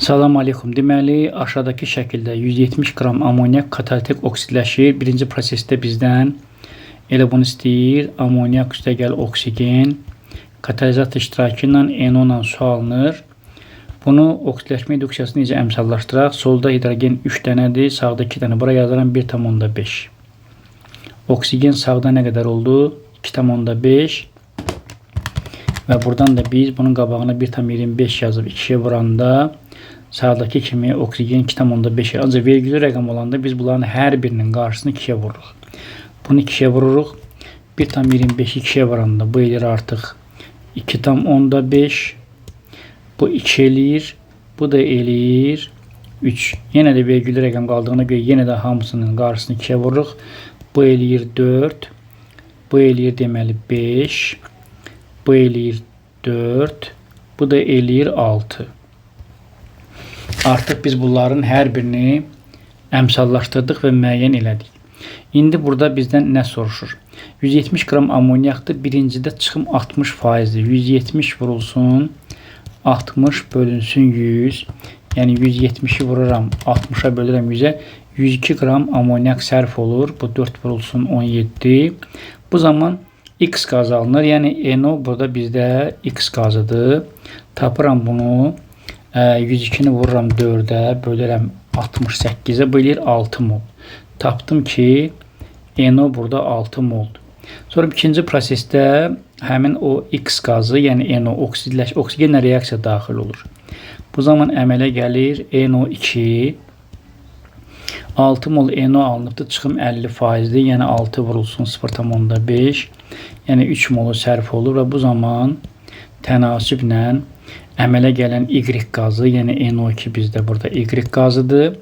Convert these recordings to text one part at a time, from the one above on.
Salam aleykum. Deməli, aşağıdakı şəkildə 170 qram amonyak katalitik oksidləşir. Birinci prosesdə bizdən elə bunu istəyir. Amonyak üstəgəl oksigen katalizator iştirakı ilə NO ilə su alınır. Bunu oksidləşmə reduksiyasını necə əmsallaşdıraq? Solda hidrogen 3 dənədir, sağda 2 dənə. Bura yazıram 1,5. Oksigen sağda nə qədər oldu? 2,5. Və buradan da biz bunun qabağına 1,25 yazıb 2-yə vuranda sağdakı kimi oksigen 2,5. Ancaq vergülü rəqəm olanda biz bunların hər birinin qarşısını 2-yə vururuq. Bunu 2-yə vururuq. 1,25-i 2-yə vuranda bu eləyir artıq 2,5. Bu 2 eləyir. Bu da eləyir 3. Yenə də vergülü rəqəm qaldığına görə yenə də hamısının qarşısını 2-yə vururuq. Bu eləyir 4. Bu eləyir deməli 5. Bu eləyir 4. Bu da eləyir 6. Artıq biz bunların hər birini əmsallaşdırdıq və müəyyən elədik. İndi burada bizdən nə soruşur? 170 qram amonyakdır. Birincidə çıxım 60%-dir. 170 vurulsun 60 bölünsün 100. Yəni 170-i vururam 60-a bölürəm 100-ə. 102 qram amonyak sərf olur. Bu 4 vurulsun 17. Bu zaman X qazı alınır. Yəni NO burada bizdə X qazıdır. Tapıram bunu. 102-ni vururam 4-ə, bölürəm 68-ə, bu eləyir 6 mol. Tapdım ki, NO burada 6 moldur. Sonra ikinci prosesdə həmin o X qazı, yəni NO oksigenlə reaksiya daxil olur. Bu zaman əmələ gəlir NO2. 6 mol NO alınıbdır, çıxım 50%-dir, yəni 6 vurulsun 0,5. Yəni 3 molu sərf olur və bu zaman tənasüblə əmələ gələn Y qazı, yəni NO2 bizdə burada Y qazıdır.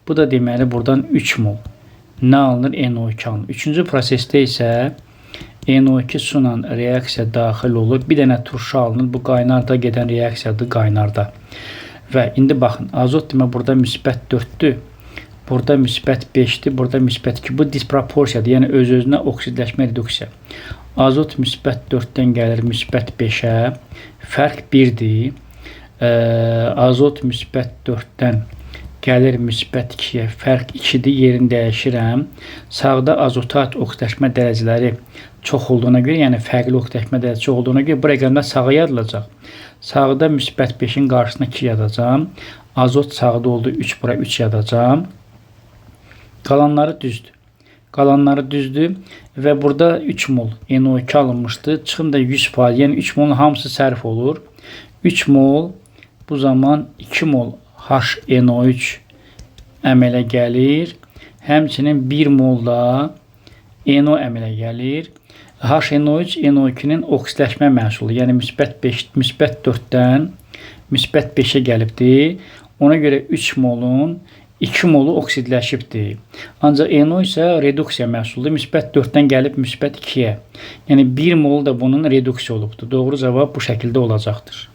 Bu da deməli buradan 3 mol. Nə alınır? NO2 alınır. Üçüncü prosesdə isə NO2 su ilə reaksiya daxil olur. Bir dənə turşu alınır. Bu qaynarda gedən reaksiyadır, qaynarda. Və indi baxın, azot demə burada müsbət 4-dür. Burada müsbət 5-dir, burada müsbət 2. Bu disproporsiyadır, yəni öz-özünə oksidləşmə reduksiya. Azot müsbət 4-dən gəlir müsbət 5-ə. Fərq 1-dir. Azot müsbət 4-dən gəlir müsbət 2-yə. Fərq 2-dir, yerini dəyişirəm. Sağda azotat oksidləşmə dərəcələri çox olduğuna görə, yəni fərqli oksidləşmə dərəcəsi çox olduğuna görə bu rəqəmlər sağa yazılacaq. Sağda müsbət 5-in qarşısına 2 yazacağam. Azot sağda oldu 3, bura 3 yazacağam. Qalanları düzdür. Qalanları düzdür və burada 3 mol NO2 alınmışdı. Çıxım da 100%, yəni 3 molun hamısı sərf olur. 3 mol bu zaman 2 mol HNO3 əmələ gəlir. Həmçinin 1 mol da NO əmələ gəlir. HNO3 NO2-nin oksidləşmə məhsulu, yəni müsbət 5, müsbət 4-dən müsbət 5-ə gəlibdir. Ona görə 3 molun 2 molu oksidləşibdir. Ancaq NO isə reduksiya məhsuludur. Müsbət 4-dən gəlib müsbət 2-yə. Yəni 1 mol da bunun reduksiya olubdur. Doğru cavab bu şəkildə olacaqdır.